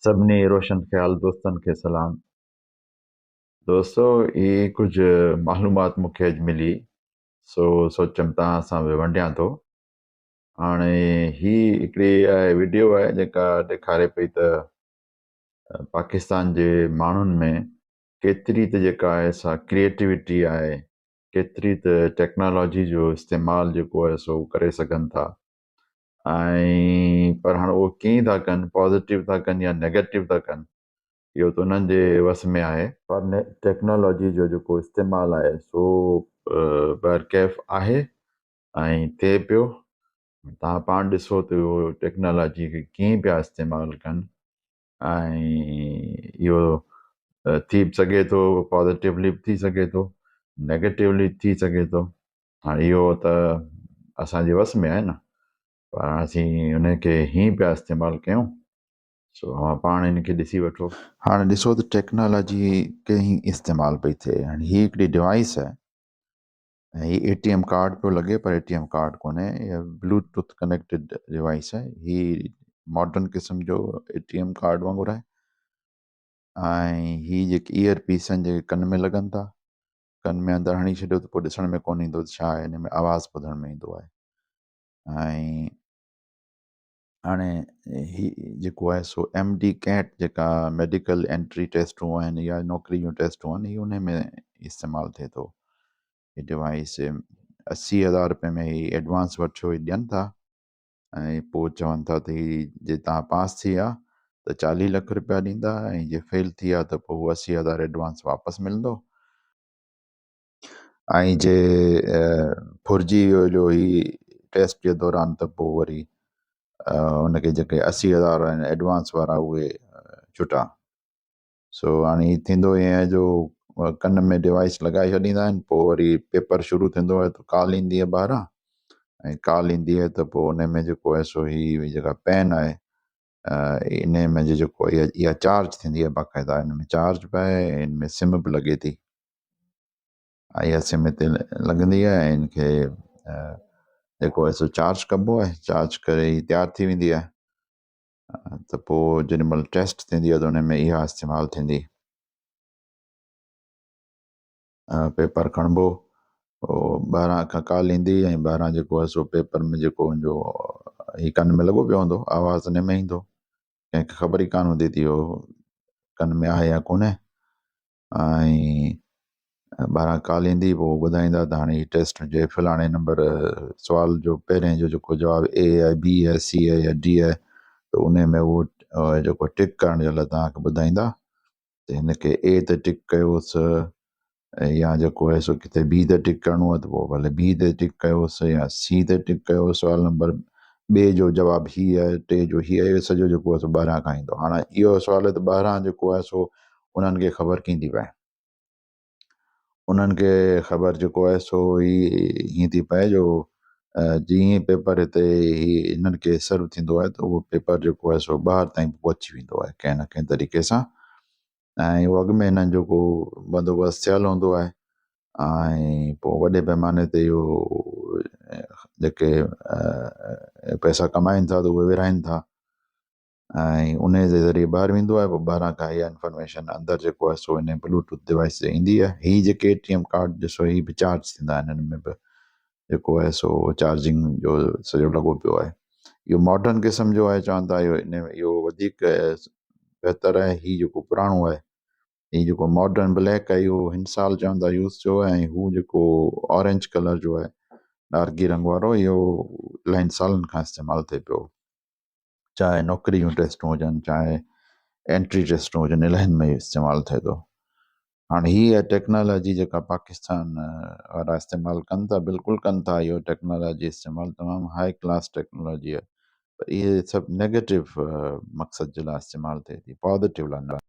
سڀني روشن خيال دوستن کي سلام. دوستو هي ڪجهه معلومات مون کي اڄ ملي سو سوچيم توهان سان به ونڊيان ٿو. هاڻي هي هڪڙي آهي وڊيو آهي جيڪا ڏيکاري پئي ته پاڪستان جي ماڻهن ۾ ڪيتري ته جيڪا آهي سا ڪريئيٽوٽي آهي، ڪيتري ته ٽيڪنالاجي جو استعمال جيڪو آهي سو ڪري سگهن ٿا ۽ پر هاڻي اهو ڪيئن ٿا ڪن، پازيٽو ٿا ڪن يا نيگيٽو ٿا ڪن، اهو ته انهن جي وس ۾ آهي. پر ٽيڪنالاجي جو جيڪو استعمال آهي سو بهرڪيف آهي ۽ ٿئي پيو. توهان پاڻ ڏسو ته اهو ٽيڪنالاجي کي ڪيئن پيا استعمال ڪن ۽ اهو ٿي به سگهي ٿو، پازيٽولي به ٿي سگهي ٿو، نيگيٽولي به ٿي سگهي ٿو. هاڻي اهو ته اسان جي وس ۾ آهي نه، پر هاڻي اسين ان کي هيئن پيا استعمال ڪيون، سو اوهان پاڻ ان کي ڏسي وٺو. هاڻي ڏسو ته ٽيڪنالاجي ڪئين استعمال پئي ٿئي. هاڻي هي هڪڙي ڊوائيس آهي ۽ هي اي ٽي ايم ڪارڊ پيو لڳي پر اي ٽي ايم ڪارڊ ڪونهي، هي بلوٽوٿ ڪنيڪٽيڊ ڊوائيس آهي. هي ماڊرن قسم جو اي ٽي ايم ڪارڊ وانگر آهي ۽ هي جيڪي ايئر پيس آهن جيڪي ڪن ۾ لڳن ٿا، ڪن ۾ اندر هڻي ڇڏيو ته پوء ڏسڻ ۾ ڪونه ايندو ته ڇا آهي، ان ۾ آواز ٻڌڻ ۾ ايندو آهي. ۽ هاڻي هي جيڪو آهي سو ايم ڊي ڪيٽ جيڪا ميڊيڪل انٽري ٽيسٽون آهن يا نوڪري جون ٽيسٽون آهن، هي ان ۾ استعمال ٿئي ٿو. هي ڊوائيس 80,000 روپين ۾ هي ايڊوانس وٺيو هي ڏين ٿا ۽ پوء چون ٿا ته هي جي توهان پاس ٿي ويا ته 40 لک روپيا ڏيندا ۽ جي فيل ٿي ويا ته پوء هو 80,000 ايڊوانس واپس ملندو ۽ جي ڦرجي ويو جو هي ٽيسٽ جي دوران ته پوء وري ان کي جيڪي 80,000 آهن ايڊوانس وارا اهي ڇٽا. سو هاڻي هي ٿيندو ائين آهي جو ڪن ۾ ڊوائيس لڳائي ڇڏيندا آهن، پوء وري پيپر شروع ٿيندو آهي ته ڪال ايندي آهي ٻاهران ۽ ڪال ايندي آهي ته پوء ان ۾ جيڪو آهي سو هي جيڪا پين آهي ان ۾ جيڪو اها چارج ٿيندي آهي باقاعده ان ۾ چارج به آهي ۽ ان ۾ سم به لڳي ٿي ۽ اها سم هتي لڳندي آهي ۽ ان کي جيڪو آهي سو چارج ڪبو آهي، چارج ڪري هي تيار ٿي ويندي آهي. ته پوء جيڏي مهل ٽيسٽ ٿيندي آهي ته ان ۾ اها استعمال ٿيندي. پيپر کڻبو ٻاهران کان ڪال ايندي ۽ ٻاهران جيڪو آهي سو پيپر ۾ جيڪو ان جو هي ڪن ۾ لڳو پيو هوندو، آواز ان ۾ ايندو، ڪنهن کي خبر ئي ڪانه هوندي ته اهو ڪن ۾ آهي يا ڪونهي. ۽ ٻاهران ڪال ايندي پوء ٻڌائيندا ته هاڻي هي ٽيسٽ جي فلاڻي نمبر سوال جو پهرين جو جيڪو جواب اي آهي، بي آهي، سي آهي يا ڊي آهي ته ان ۾ اهو جيڪو ٽڪ ڪرڻ جي لاء توهان کي ٻڌائيندا ته هن کي اي تي ٽڪ ڪيوس يا جيڪو آهي سو ڪٿي بي تي ٽڪ ڪرڻو آهي ته پوء ڀلي بي تي ٽڪ ڪيوس يا سي تي ٽڪ ڪيوس، سوال نمبر ٻئي جو جواب هي آهي، ٽي جو هي آهي، اهو سڄو جيڪو آهي سو ٻاهران کان ايندو. هاڻي اهو سوال آهي ته ٻاهران جيڪو آهي سو انهن کي خبر ڪيئن ٿي پئي؟ انهن کي خبر جيڪو آهي سو هي هيئن ٿي پئي جو جيئن ئي پيپر هتي هي انهن کي سرو ٿيندو آهي ته اهو پيپر جيڪو آهي سو ٻاهر تائين به پهچي ويندو آهي ڪنهن نه ڪنهن طريقي سان ۽ اهو اڳ ۾ هنن جو ڪو بندوبست ٿيل هوندو آهي ۽ پوء وڏي پيماني تي اهو جيڪي پئسا ڪمائين ٿا ته اهي ورهائين ٿا ۽ ان جي ذريعي ٻاهر ويندو آهي، پوء ٻاهران کان اها انفارميشن اندر جيڪو آهي سو ان بلوٽوٿ ڊوائيس تي ايندي آهي. هي جيڪي اي ٽي ايم ڪارڊ ڏسو هي به چارج ٿيندا آهن، هن ۾ به جيڪو آهي سو چارجنگ جو سڄو لڳو پيو آهي. اهو ماڊرن قسم جو آهي، چون ٿا اهو ان اهو وڌيڪ بهتر آهي. هي جيڪو پراڻو آهي، هي جيڪو ماڊرن بليڪ آهي اهو هن سال چون ٿا يوز ٿيو آهي ۽ هو جيڪو اورينج ڪلر جو آهي، نارنگي رنگ وارو، اهو الاهين سالن کان استعمال ٿئي پيو. چاهي نوڪري جون ٽيسٽون هجن، چاهي انٽري ٽيسٽون هجن، الاهين ۾ استعمال ٿئي ٿو. هاڻي هي آهي ٽيڪنالاجي جيڪا پاڪستان وارا استعمال ڪن ٿا، بلڪل ڪن ٿا. اهو ٽيڪنالاجي استعمال تمام هاء ڪلاس ٽيڪنالاجي آهي، پر اهي سڀ نيگيٽو مقصد جي لاء استعمال ٿئي ٿي، پازيٽو لاء نه.